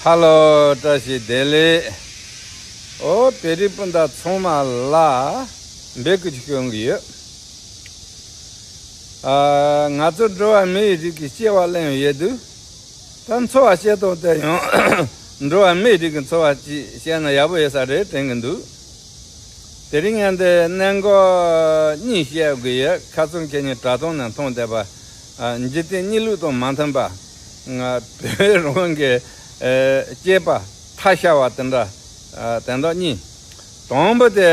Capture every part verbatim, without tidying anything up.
ཧ་ལོ། བཀྲ་ཤིས་བདེ་ལེགས། ཨོ། བོད་རིགས་སྤུན་ཟླ་ཚང་མ་ལ་འབོད་སྐུལ་ཞིག་ཞུ་གི་ཡོད། ཨ། ང་ཚོ་འགྲོ་བ་མིའི་རིགས་ཀྱི་སྐྱེ་བ་ལེན་ཡོད་དུས། ད་འཚོ་བ་སྐྱེལ་སྟངས་དེ་ཡང་འགྲོ་བ་མིའི་རིགས་ཀྱི་འཚོ་བ་ཅིག་བཤད་ན་ཡག་པོ་ཡོད་ས་རེད་དྲན་གྱི་འདུག་དེ་རིང་ང་འདི་གནད་འགག་གཉིས་བཤད་དགོས་ཡོད། ཁ་སང་ཁྱེད་ཉིད་དྲ་ཐོག་ནས་མཐོང་བསྡད་པ། ཨ། འཇིག་རྟེན་གནས་ལུགས་དང་མ་མཐུན་པ། ང་བོད་རང་གི། ཨ། སྐྱེས་པ་ཐ་ཤལ་བ་དེ་འདྲ། ཨ། དོན་དག་གཉིས། དང་པོ་དེ།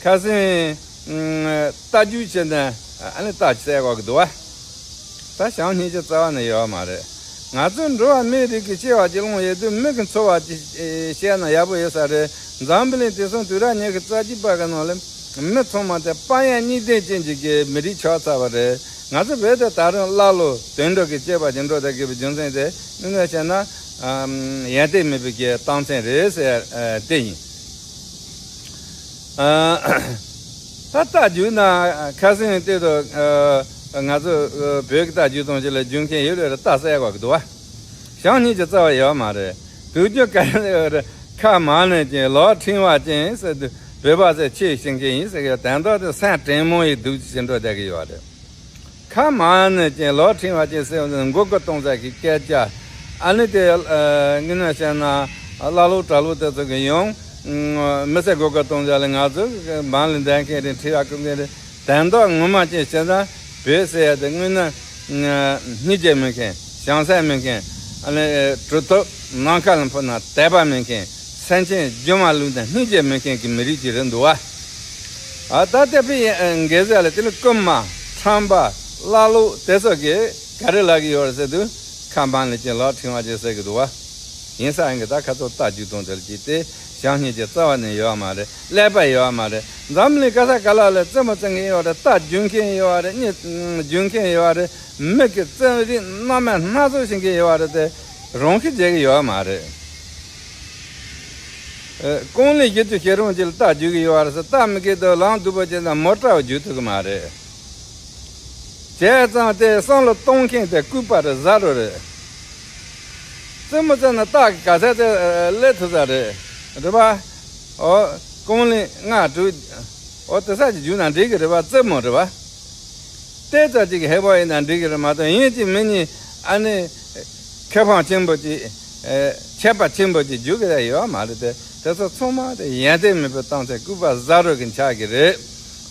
ཁ་སང་། ཨ། རྟ་རྒྱུག་བྱས་ནས་ཨ་ནི་རྟ་བསད་དགོས་ཀྱི་འདུག་བ། ད་བྱམས་སྙིང་རྗེ་རྩ་བ་ནས་ཡོད་མ་རེད། ང་ཚོ་འགྲོ་བ་མིའི་རིགས་ཀྱི་སྐྱེ་བ་གཅིག་བླངས་ཡོད་དུས་མི་གི་འཚོ་བ་ཅིག་བཤད་ན་ཡག་པོ་ཡོད་ས་རེད། འཛམ་བུ་གླིང་དེང་སང་དུས་རབས་ཉི་ཤུ་རྩ་གཅིག་པ་གི་ནང་ལ་མི་ཚང་མ་དེ་དཔལ་ཡོན་གཉིས་ལྡན་ཅན་གྱི་གི་མི་རིགས་ཆགས་ཚར་བ་རེད། ང་ཚོ་བོད་དེ་ད་རུང་ཀླ་ཀློ་དུད་འགྲོ་གི་སྐྱེས་པ་ཅིག་འགྲོ་བསྡད་དགོས་པའི་རྒྱུ་མཚན་དེ་དངོས་གནས་བཤད་ན། ཨམ། ཡོན་ཏན་མེད་པའི་གི་རྟགས་མཚན་རེད་ཟེར། ཨ། དེ་ཡིན། ཨ། ད་རྟ་རྒྱུག་ན་ཁ་སང་དེ་དུ། ཨ། ང་ཚོ། ཨ། བོད་ཀྱི་རྟ་རྒྱུག་སྟངས་ཅིག་ལ་རྒྱུག་མཁན་ཡོད་རེད། རྟ་བསད་དགོས་ཀྱི་འདུག་བ། བྱམས་སྙིང་རྗེ་རྩ་བ་ཡོད་མ་རེད། དུས་རྒྱུན་ག་རེ་ལབ་རེད། ཁ་མང་ནས་ཅིང་ལག་ཕྲེང་བ་ཅན་ཟེར་དུས་བོད་པ་ཚོས་ཆེས་ཤེས་མཁན་ཡིན་ཟེར་གི་ཡོད། དོན་དག་དེ་སེམས་དྲང་མོ་ཡི་སྡུག་ཅིག་འགྲོ་བསྡད་ཀྱི་ཡོད་རེད། ཁ་མང་ནས་ཅིང་ལག་ཕྲེང་བ་ཅན་ཟེར་བ་ནི་མགོ་སྐོར་གཏོང་ས་ཀྱི་སྐད་ཆ། ཨ་ནི་དེ། ཨ། དངོས་གནས་བཤད་ན་ཀླ་ཀློ་གྲྭ་ལོག་དེ་ཚོ་གི་ཡང་མི་ཚེ་མགོ་སྐོར་གཏོང་ས་ལ་ང་ཚོ་མང་ལ་འདས་མཁན་རེད། ཁྲི་ཡག་སྐུ་མཁན་རེད། དོན་དག་ངོ་མ་ཅིག་བཤད་ན་བོད་ཟེར་ཡ་དེ་དངོས་གནས་སྙིང་རྗེ་མེད་མཁན། བྱང་སེམས་མེད་མཁན། ཨ་ནི་གྲུབ་ཐོབ་ནམ་མཁའ་ལ་འཕུར་ན་དད་པ་མེད་མཁན། སེམས་ཅན་རྒྱུ་མ་ལུས་ན་སྙིང་རྗེ་མེད་མཁན་གྱི་མི་རིགས་ཅིག་རེད་འདུག་བ། ཨ། ད་ལྟ་བུའི་འགད་རྫས་ལ་དེ་ནི་རྐུན་མ། ཁྲམ་པ། ཀླ་ཀློ་དེ་ཚོ་གིས་ག་རེ་ལབ་ཀྱི་ཡོད་རེད་ཟེར་དུས། ཁ་མང་ནས་ཅིང་ལག་ཕྲེང་བ་ཅན་ཟེར་གྱི་འདུག་བ། ཡིན་ས་ཡིན་གྱི། ད་ཁ་ཚོ་རྟ་རྒྱུག་སྟངས་དེ་ལ་ཅིག་དེ་བྱམས་སྙིང་རྗེ་རྩ་བ་ནས་ཡོད་མ་རེད། ཀླད་པ་ཡོད་མ་རེད། འཛམ་གླིང་ག་ས་ག་ལ་ལ་རྩེད་མོ་རྩེ་མཁན་ཡོད་རེད། རྟ་རྒྱུག་མཁན་ཡོད་རེད། གཉིད་རྒྱུག་མཁན་ཡོད་རེད། མི་གི་རྩེད་རིགས་སྣ་མིན་སྣ་ཚོགས་ཤེས་མཁན་ཡོད་རེད་དེ། རང་ཤི་བྱེད་ཀྱི་ཡོད་མ་རེད། ཨ། རྐང་ལག་བཞི་བཅུ་ཞེ་གྲངས་ཅིག་ལ་རྟ་རྒྱུག་གི་ཡོད་རེད་ཟེར། རྟ་མི་རྒས་དུས་ལམ་སྡུག་པོ་བྱས་ན་མོ་ཊ་བ་རྒྱུག་ཐུབ་ཀྱི་མ་རེད། བྱས་ཙང་དེ་བསམ་བློ་གཏོང་མཁན་དེ་ལྐུགས་པ་རེད། ཟ་རོ་རེད། རྩེད་མོ་རྩེ་ན་རྟ་གི་ག་ཚད་དེ་སླེབས་ཐུབ་ས་རེད། རེད་པ། ཨོ། རྐང་ལག་ལྔ་དྲུག་ཨོ། དེ་ཚོ་ཅིག་རྒྱུག་ན་འགྲིག་གི་རེད་པ། རྩེད་མོ་རེད་པ། ཏོག་ཙམ་ཅིག་ཧེ་བག་ཡིན་ན་འགྲིག་གི་རེད་མ་གཏོགས། ཡིན་གཅིག་མིན་གཉིས་ཨ་ནི་མཁས་དབང་ཆེན་པོ་ཅིག་ཨེ། མཁས་པ་ཆེན་པོ་ཅིག་རྒྱུག་གི་ཡོད་མ་རེད་དེ། དེ་ཚོ་ཚང་མ་དེ་ཡོན་ཏན་མེད་པའི་རྟགས་མཚན། ལྐུགས་པ་ཟ་རོ་གི་ཆགས་ཀྱི་རེད།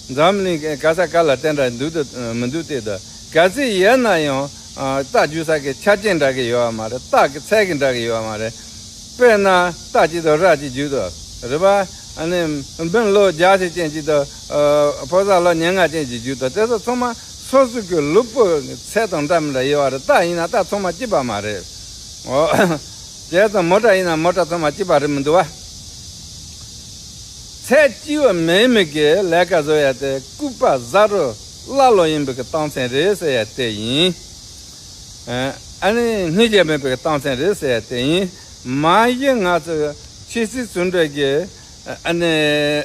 འཛམ་གླིང་གི་ག་ས་ག་ལ་དེ་འདྲ་འདུག་དང་མི་འདུག་དེ་དང་། ག་ཚོད་ཡོད་ན་ཡང་། ཨ། རྟ་རྒྱུག་ས་གི་ཆ་རྐྱེན་འདྲ་གི་ཡོད་མ་རེད། རྟ་གི་ཚད་གི་འདྲ་གི་ཡོད་མ་རེད། དཔེར་ན་རྟ་གཅིག་དང་ར་གཅིག་རྒྱུག་དང་། རེད་པ། ཨ་ནི་འབུམ་ལོ་བརྒྱ་ཅིག་ཅན་གཅིག་དང་། ཨ། ཕོ་གསར་ལོ་ཉེར་ལྔ་ཅན་གཅིག་རྒྱུག་དང་། དེ་ཚོ་ཚང་མ་སོ་སོ་གི་གློ་བུར་ཚད་དང་འདྲ་མི་འདྲ་ཡོད་རེད། རྟ་ཡིན་ན་རྟ་ཚང་མ་གཅིག་པ་མ་རེད། ཨོ། བྱས་ཙང་མོ་ཊ་ཡིན་ན་མོ་ཊ་ཚང་མ་གཅིག་པ་རེད་མི་འདུག་བ། ཚད་གཅིག་པ་མེད་མི་གི་ལས་ཀ་བཟོ་ཡ་དེ་ལྐུགས་པ་ཟ་རོ་ཀླ་ཀློ་ཡིན་པའི་གི་རྟགས་མཚན་རེད་ཟེར་ཡ་དེ་ཡིན། ཨ། ཨ་ནི་སྙིང་རྗེ་མེད་པའི་གི་རྟགས་མཚན་རེད་ཟེར་ཡ་དེ་ཡིན། མ་གཞི་ང་ཚོ་ཆོས་སྲིད་ཟུང་འབྲེལ་གྱི། ཨ་ནི་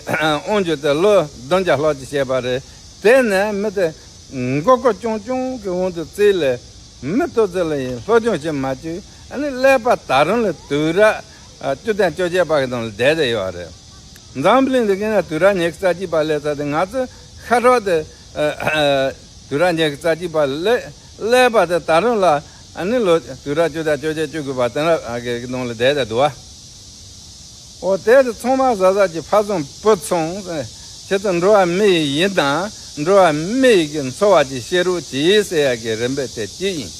དབང་སྒྱུར་དེ་ལོ་བདུན་བརྒྱ་ལྷག་ཅིག་བྱས་པ་རེད། དེ་ནས་མི་དེ་མགོ་སྐོར་རྐྱང་རྐྱང་གི་དབང་དུ་བརྩིས་ལས། མི་ཏོག་ཙམ་ལ་ཡང་སློབ་སྦྱོང་བྱེད་མ་བཅུག་ཨ་ནི་ཀླད་པ་ད་རུང་ལ་དུས་རབས་བཅུ་དང་བཅོ་བརྒྱད་པ་གི་ནང་ལ་བསྡད་དེ་ཡོད་རེད། འཛམ་བུ་གླིང་འདི་གི་ན་དུས་རབས་ཉི་ཤུ་རྩ་གཅིག་པ་སླེབས་ཚར་ཏེ། ང་ཚོ་ཤ་ཁྲག་དེ་དུས་རབས་ཉི་ཤུ་རྩ་གཅིག་པ་ལ་སླེབས་པ་དེ་ད་རུང་ལ་ཨ་ནི་ལོ་དུས་རབས་བཅུ་དང་བཅོ་བརྒྱད་བཅུ་དགུ་པ་དེ་འདྲ་གི་ནང་ལ་བསྡད་དེ་འདུག་བ། འོ། དེ་དེ་ཚང་མ་གཟབ་གཟབ་ཀྱིས་ཕར་ཚུར་བུད་སོང་། ཁྱེད་ཚོ་འགྲོ་བ་མི་ཡི་ཡིན་དང་འགྲོ་བ་མི་ཡི་གི་འཚོ་བ་ཅིག་བྱེད་རོགས་གྱིས་ཟེར་ཡ་གི་རེ་འབོད་དེ་གཅིག་ཡིན།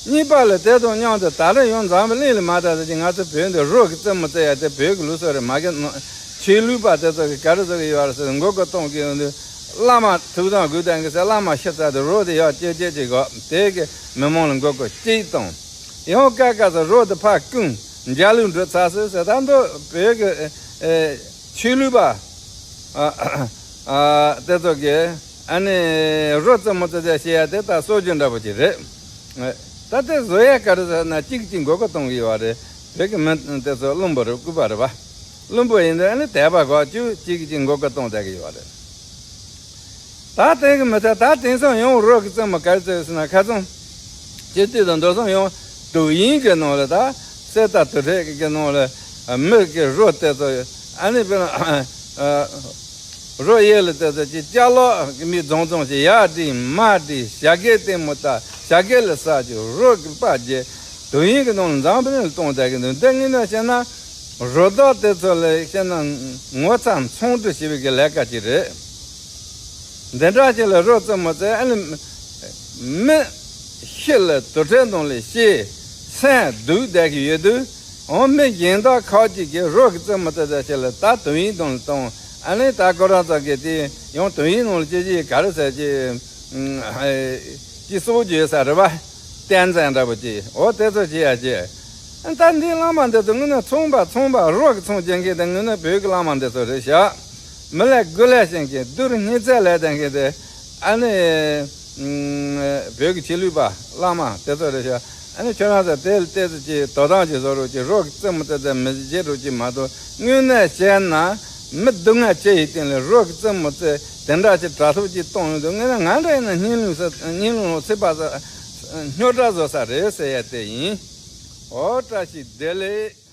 གཉིས་པ་ལ་དེ་དང་མཉམ་དུ་ད་རེས་ཡང་འཛམ་བུ་གླིང་ལ་མ་དར་ཟེར་གྱི་ང་ཚོ་བོད་འདི་རོགས་ཀྱི་རྩེད་མོ་རྩེ་ཡ་དེ་བོད་ཀྱི་ལུགས་སྲོལ་རེད་མ་གི། ཆོས་ལུགས་པ་དེ་ཚོ་གི་ག་རེ་བཟོ་གི་ཡོད་རེད་ཟེར་མགོ་སྐོར་གཏོང་གི་ཡོང་དུས། བླ་མ་ཐུགས་དམ་དགོས་དང་གི་ཟེར། བླ་མ་ཤི་ཚར་དུས་རོགས་དེ་ཡག་ཅེ་ཅེ་ཅེ་གོ། དེ་གི་མི་མང་ལ་མགོ་སྐོར་གཅིག་གཏོང་། ཡང་སྐབས་སྐབས་སུ་རོགས་དེ་ཕར་བསྐུམ། འཇའ་ལུས་འགྲོ་ཚར་སོང་ཟེར། ད་མདོ་བོད་ཀྱི་ཨེ་ཆོས་ལུགས་པ་ཨ་ཨ་དེ་ཚོ་གིས་ཨ་ནི་རོགས་རྩེད་མོ་རྩེ་རྩེ་བྱེད་ཡ་དེ་ད་སྲོལ་རྒྱུན་འདྲ་པོ་ཅིག་རེད། ད་དེ་བཟོ་ཡ་ག་རེ་ཟེར་ན་གཅིག་གཅིག་མགོ་སྐོར་གཏོང་གི་ཡོད་རེད། བོད་ཀྱི་མི་དེ་ཚོ་བླུན་པོ་རེད། ལྐུགས་པ་རེད་པ། བླུན་པོ་ཡིན་དུས་ཨ་ནི་དད་པ་དགོས་བཅུག་གཅིག་གཅིག་མགོ་སྐོར་གཏོང་བསྡད་ཀྱི་ཡོད་རེད། ད་དེ་གི་མི་ཚད་ད་དེང་སང་ཡང་རོགས་ཀྱི་རྩེད་མོ་ག་རེ་རྩེ་ཟེར་ན། ཁ་སང་སྤྱི་འཐུས་དང་མདོ་སོང་ཡང་དུས་ཡུན་གྱི་ནང་ལ་ད་ གསེར་རྟ་དུར་ཁྲོད་ཀྱི་ནང་ལ་མི་གི་རོ་དེ་ཚོ་ཨ་ནི་དཔེར་ན་རོ་གཡས་ལ་དེ་ཚོ་ཅིག་ཅ་ལག་གི་མི་རྫོང་རྫོང་ཞིག་ཡར་བསྒྲིགས་མར་བསྒྲིགས་ཞྭ་སྒལ་ལྟད་མོ་ལྟ། ཞྭ་སྒལ་ལ་ཟག་གི་རོ་གི་པ་རྒྱས་དུས་ཡུན་གྱི་ནང་ལ་འཛམ་བུ་གླིང་ལ་གཏོང་བསྡད་ཀྱི་འདུག་འདི་དངོས་གནས་བཤད་ན་རོ་བདག་དེ་ཚོ་ལ་བཤད་ན་ངོ་ཚ་མཚུངས་འདྲི་བྱེད་པའི་གི་ལས་ཀ་ཅིག་རེད། འདི་འདྲ་ཅིག་ལ་རོ་རྩེད་མོ་རྩེ་ཨ་ནི་མི་ཤི་ལ་དུར་ཁྲོད་ནང་ལ་ཤི་སེམས་སྡུག་བསྡད་ཀྱི་ཡོད་དུས། འོ་མི་གཞན་དག་ཁག་ཅིག་གིས་རོ་གི་རྩེད་མོ་རྩེ་ས་ཅིག་ལ་ད་དུས་ཡུན་ནང་ལ་གཏོང་། ཨ་ནི་ད་ཁོ་རང་ཚོ་གིས་དེ་ཡང་དུས་ཡུན་ནང་ལ་ཅི་ཅི་ག་རེ་ཟེར་གྱི་ཅི་གསོག་རྒྱུ་ཡོད་ས་རེད་བ། གཏན་ཚན་འདྲ་པོ་ཅིག་འོ་དེ་ཚོ་བྱེད་ཡ་བྱེད། ད་འདི་བླ་མ་འདི་ཚོ་དངོས་གནས་ཚོང་པ་ཚོང་པ་རོ་གི་ཚོང་རྒྱག་མཁན་དེ་དངོས་གནས་བོད་ཀྱི་བླ་མ་འདི་ཚོ་རེད་ཤག་མི་ལས་དགུ་ལས་ཞན་མཁན་སྡུག་རུ་སྙིང་བརྩེ་ལས་ལྡན་མཁན་དེ་ཨ་ནི་བོད་ཀྱི་ཆོས་ལུགས་པ་བླ་མ་དེ་ཚོ་རེད་ཤག་ཨ་ནི་ཁྱོད་རང་ཚོ་དེ་ལ་བལྟས་ཚེ་ཅིག་དོ་སྣང་ཅིག་བཟོ་རོགས་ཅིག་རོ་གི་རྩེད་མོ་རྩེ་རྩེ་མི་བྱེད་རོགས་ཅིག་མ་གཏོགས་དངོས་གནས་བཤད་ན་མི་སྡུག་བསྔལ་ཅི་ཡི་སྟེང་ལ་རོ་གི་རྩེད་མོ་རྩེ་དེ་འདྲ་ཅིག་དྲ་ཐོག་ཅིག་གཏོང་ཡོང་དུས་དངོས་གནས་ང་འདྲ་ཡིན་ན་སྙིང་རླུང་ས་སྙིང་རླུང་ལ་ཚིག་པ་ས་རྙོག་དྲ་བཟོ་ས་རེད་ཟེར་ཡ་དེ་ཡིན། ཨོ་བཀྲ་ཤིས་བདེ་ལེགས།